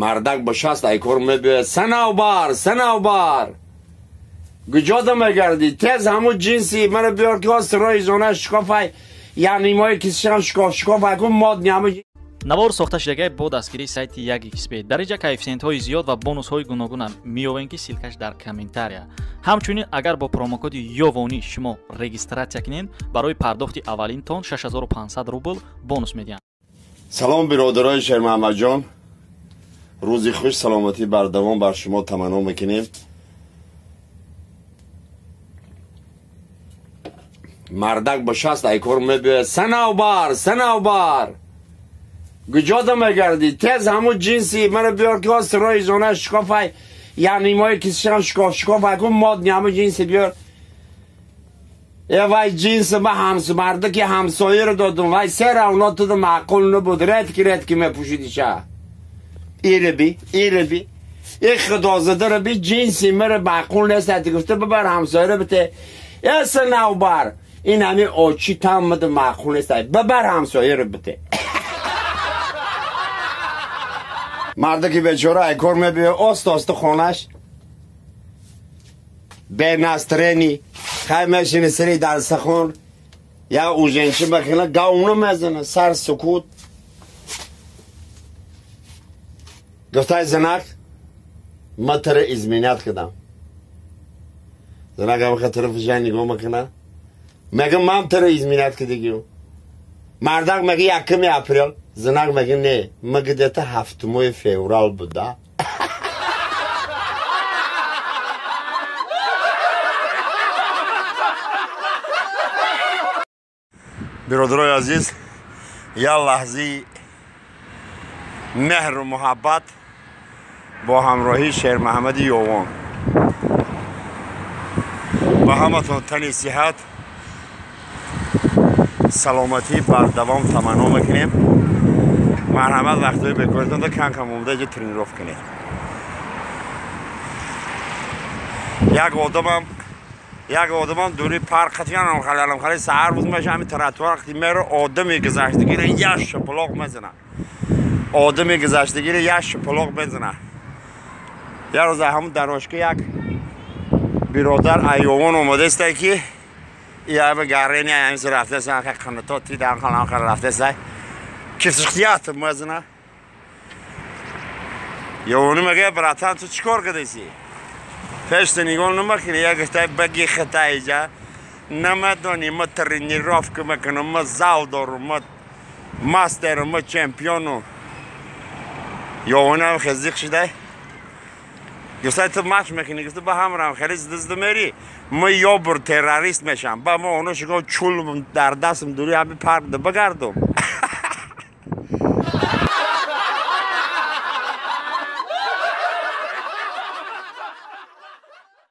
Мардак ба шаст айкор мебиёяд. Санавбар, санавбар. Куҷода мегардӣ? Тез ҳамун ҷинси маро биёр ки сирои зона шикофай, я нимои кисишам шикоф шикофай кун мод ҳамун. Навор сохта шудагай бо дастгирии сайти 1xb. Дар инҷа коэффисиентҳои зиёд ва бонусҳои гуногунам меёбем, ки ссылкаш дар комментария. Ҳамчунин агар бо промокоди Ёвонӣ шумо регистратсия кунед, барои пардохти аввалинтон 6500 рубл бонус медиҳанд. Салом биродарои Шермуҳаммадҷон. Рӯзи хуш, саломатӣ бардавом бар шумо таманно мекунем. Мардак ба шаст айкор мебиёяд. Санавбар, санавбар. Куҷода мегардӣ? Тез ҳамун ҷинси маро биёр ки сирои зона шикофай, я нимои кисишам шикоф шикофай кун мод ҳамун ҷинси биёр. Э вай ҷинси ма ҳамс мардаки ҳамсояро додум, вай се равно туда маъқул набуд, редки редки мепӯшидиша. Иреби, иреби. И худозадаро би ҷинси маро маъқул нест, гуфта бибар ҳамсояро бите. Э санавбар, ин ҳамин очи таммада маъқул нест, бибар ҳамсояро бите. Мардаки бечора айкор мебиёяд оста оста хонаш бенастрени хай мешини сари дарсахон я уженчи мекунад, гавна мезанад, сар сукут. Гуфтай занак, ма тара изменят кардам. Занак ҳамаха тарафи жан нигоҳ мекунад, мега ман тара изменят кардагиам. Мардак мега 1 апрел. Занак мега не, ма где-то 7 феврал буда. Биродарои азиз, як лаҳзаи меҳру муҳаббат бо ҳамроҳии Шермуҳаммади Ёвон. Ба ҳаматон тани сиҳат, саломатӣ бардавом таманно мекунем. Марҳамат, вақтҳои бекоритонда кам-кам омада инҷо тренировка кунед. Як одамам дури парк қатиянам халалам хали саҳар буд меша ҳамин тротуар қати меро одами гузаштагиро як шапалоқ мезанад. Одами гузаштагиро як шапалоқ мезанад. Як рӯз ҳамун дарошка як биродар айёвон омадааста ки яба гарени ҳамин рафтааст, қанато тидан халам хал рафтааст. Кифтишият мезанад. Ёвонӣ мегӯяд братан, ту чӣ кор кардасӣ? Пешта нигоҳ намекунӣ, як гуфтай баги хата иҷа. Намедонӣ, ма тренировка мекунам, ма зал дорум, ма мастеру, ма чемпиону. Ёвонӣ ҳам хезиқ шудай. Гуфтай ту матч мекунӣ, гуфта ба ҳамрам хеле зидда мери. Ма ёбур террорист мешам. Ба ма оно шиго чулм дар дастам дури ҳами парк да багардум.